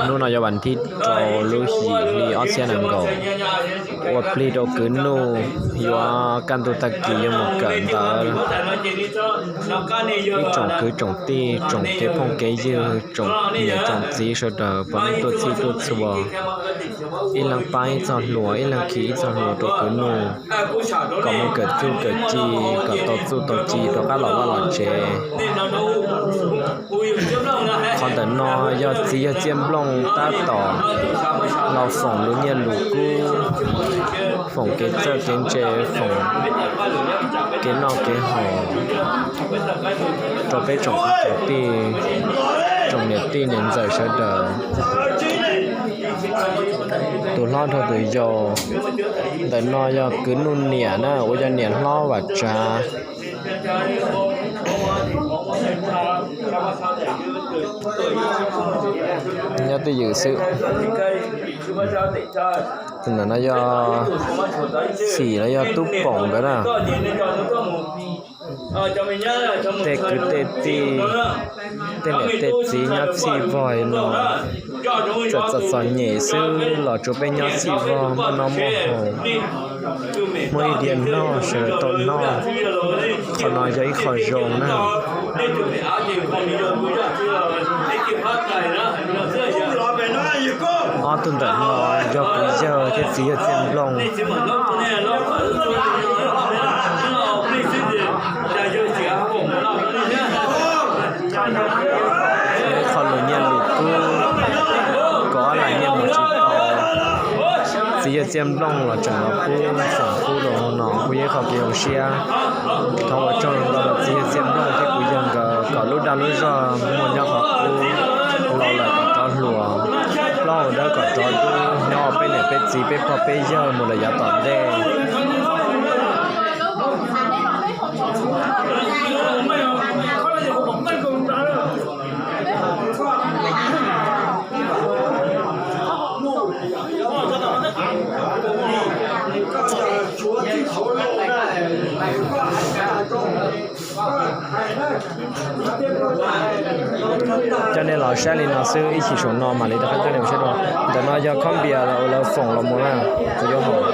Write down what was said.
Hnub no yog vas thib rau lub yim hli ob txhiab nees nkaum, ua plig rau kwv nuj yuav kaj ntug tag kis yuav mus kawm ntawv. Ib tsoom kwv tsoom tij, tsoom kev phooj kev ywg, tsoom niam tsoom txiv sawv daws puav leej tuaj txhij tuaj txhua, ib leeg pab ib txoj hlua, ib leeg khi ib txoj hlua rau kwv nuj kom mus kawm txuj kawm ci, kom tau txuj tau ci rov qab los vaj los tsev. Qhov ntawm no yog txiv yawg Txiaj Nplooj tab tom los foom lus nyiaj lus kub, foom kev txawj kev ntse, foom kev noj kev haus rau peb tsoom kwv tsoom tij, tsoom niam tij niam ntxawm sawv daws, tus hlob dhau tus yau. Ntawm no yog kwv nuj niam na, uas yog niam hlob Vam Tsav. Nyob twj ywm xwb. Tus ntawm no yog Xim los yog Tub Poom nkawd na. Tej kwv tej tij, tej niam tej txiv nyob txhij vog no, txawm txom txom nyem xwb los tsuav peb nyob txhij vog muaj noj muaj haus, muaj ib diav noj sawv daws tau noj. Qhov no yog ib qho zoo na. Ob tug ntawm no yog kuv yawg thiab txiv yawg Txiaj Nplooj. Qhov lus nyiaj lus kub, kov lam nyiaj mus tsis tau. Txiv yawg Txiaj Nplooj los tseem los pub foom kub rau hauv no, kuj yog ib qho kev zoo siab. Thov ua tsaug ntau rau txiv yawg Txiaj Nplooj thiab kuv yawg nkawd kom lub dag lub zog muaj nyob qhov qub, laus lawm kom rov hluas, plaub hau dawb kom rov dub, nyob peb niam peb txiv peb pog peb yawg mus lawm yav tom ntej. Coj nej los saib li no xwb, ib chim saum no mam li rov qab coj nej mus saib dua. Ntawm no yog khob npias uas lawv foom los mus na, kuv yuav mus.